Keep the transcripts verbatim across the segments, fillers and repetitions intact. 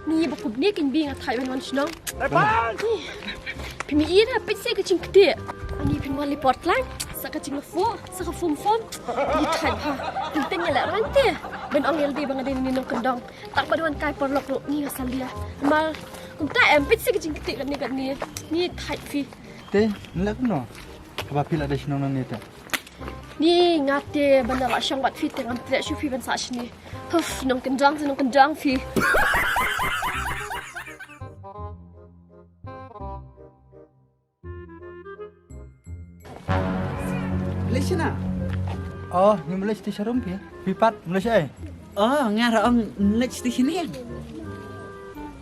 Ni ba kumne kin bi nga thait ban wan shnong. Ni. Phi mi ira pit se ka jingkti. Ani phin wan li por tlang. Sa ka jinglafu, sa ka fum fum. Ni thait ha. Tin tin la rante. Ban ong el di ba nga dei ni nongkyndong. Tak ba wan kai por lok lok ni nga salia. Mal kumta em pit se ka jingkti kan ni kan ni. Ni thait phi. Te, nlek no. Kaba phi la dei shnong nang ni te. Ni nga te ban da la shong bad phi te ngam treh shuh phi ban sah shini. Huf, nongkyndong se nongkyndong phi. Lei shina. Oh, ni mulai siti sharum phi. Phi pat mulai shai. Oh, nga ra ong mulai siti shini.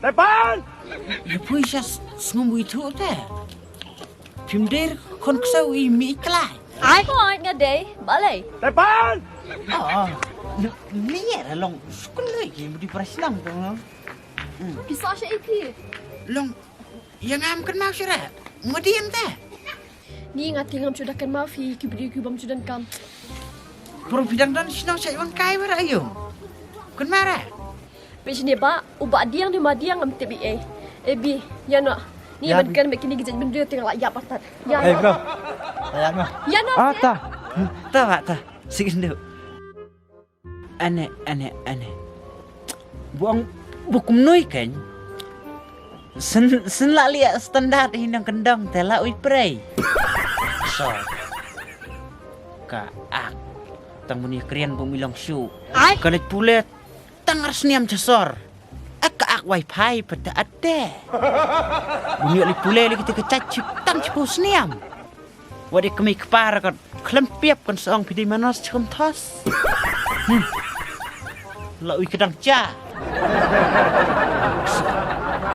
Tepan! Yu pui sha sngum wi thu te. Phim der khon ksaw i mi klai. Ai ko nga dei balei. Tepan! Oh, ni ya long skul lei ki mudi prasnam tu. Ki sa sha i phi. Long ya ngam kan mau shira. Mudi em te. Ni nga ti ngam chuda kan mau phi ki bri ki bom chudan kam. Pro pidang dan sino sa iwan kai wara ayo. Kan mara. Pe shini ba u ba diang di ma diang am tebi eh. Ebi ya no. Ni ban kan me kini gijat bendri ting la ya patat. Ya. Hey bro. Ayat mah. Ya no. Ah ta. Ta ba ta. Sik sendu. Ane ane ane. Buang bukum nui kan. Sen sen la liak standard hi nang kendang te la ui prei. So. Ka ak. Tang muni krian bumi long shu. Ai. Ka lek pule tang ar sniam chasor. Ak ka ak wifi pata ate. Bumi li pule li kita ka chachip tang chipu sniam. Wadi kami kepar kan klem piap kan seong pidi manos chikum thos. Hmm. La ui kedang cha.